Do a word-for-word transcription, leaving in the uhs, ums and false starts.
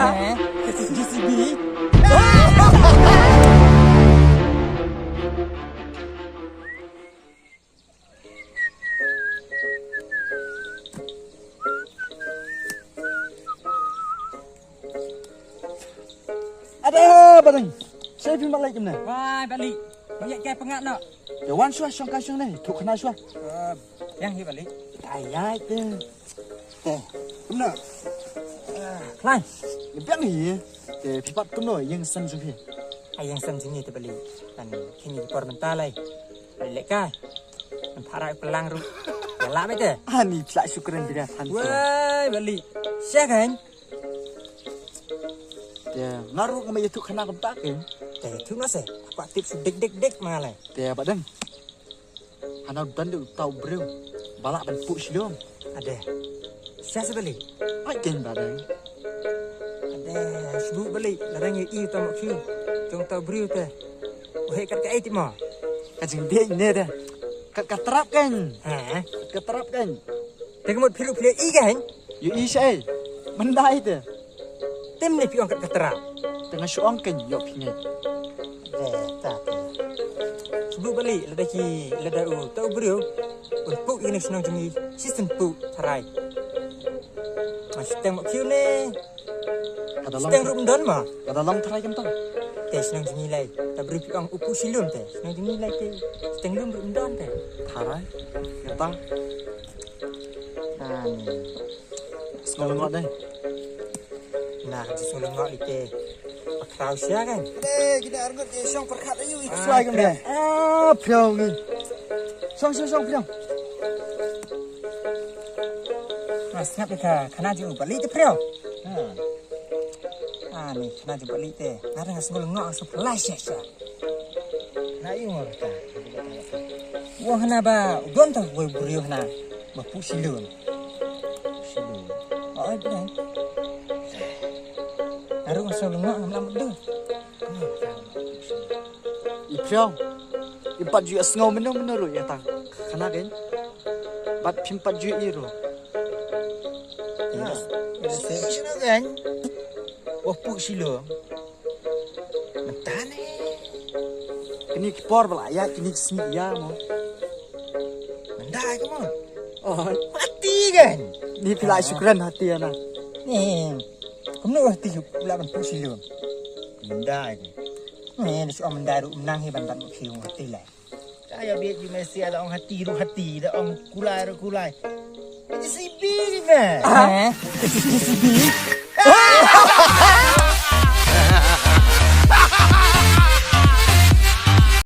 Ka J C B. Ada badang. Saya phi malai kumne. Wai bali. Banyak kai pengak nak. Ya wan shwa shong kai shong ne. Thuk khana shwa. Yang hi bali. Ai ai te. Te. Kumne. Khlaiñ. Ni biang hi. Te phi pat kumno ïing sem jong phi. Ai ïing sem jong ngi te bali. Kan kini por mynta lai. Lek kai. Kan phara pelang ru. Wala me te. Ani phi la shukran bida than. Wai bali. Sha kan. Te nga ruh nga ma ïathuh khana kumta kein. Te ïathuh nga se. Apa tip shu dik dik dik ma nga lai. Te ba dang. Hana u don de uta u briew ba lah ban puh shilum. Ade. Sha se bali. Ai kein ba dang. Ade. Shu bali. La dang ïa i uta mok shu. Jong uta u briew te. Waheh kat kaei tip mo. Ka jingbieit ne de. Kat ka trap kein. Ha? Kat ka trap kein. Te ka mut phi ruh phi la i kein. Ïoh i shaei? Mynta ite. Te mynne phi ong kat ka trap. Te nga shu ong kein ïoh phi ngeit. Te ta te. Shu bali lada ki lada u ta u briew. Un puh ïa kane ka shnong jong ngi. Shisien puh tharai. Nga shu teng mok shu ne. Ka da long, shu teng ruh ym don ma. Ka da long tharai kumta. Te shnong jong ngi lai. Ta briew phi ong u puh shilum te. Shnong jong ngi lai te. Shu teng lum ruh ym don te. Tharai. Kumta. Ani. Sngew lyngngoh dei. Na ka jingsngew lyngngoh ite. Ba khraw sha kan. Eh, kita arngut ke shong pyrkhat ayu i khlai kan dei. Ah, phrong ni. Shong, shong, shong, phrong. Nga sngap ïa ka khana jong u bali te phrong. Ha. Ah, ni khana jong u bali te. Nga dang sngew lyngngoh, nga sngew pyrlai sha sha. Na ïa ngor ta. Wa hana ba u don ta wei briew hana ba pu shilun. Shilun. Oi bren. Aru nga sngew lyngngoh ngam lam du. I phrong. I pat ju sngew menu menu ru ïa ta. Khana gen. Bat phim pat ju i ru. Yes. Yes. Shilun gen. Wa pu shilun. Mynta ne. Kini ki por ba la ïa kini ki sngi ïa mo. Mynta ai ka mo. Oh. Hati kan. Ni phi la shukran hati ana. Ni. Kumno hati la ban pu shilun. Mynta ai ka. Ni ni shu mynta ru menang hi ban ban pu shilun hati la. Ka ïa biet ju Messi la ong hati ru hati da ong kulai ru kulai. J C B ni me. Ha? J C B.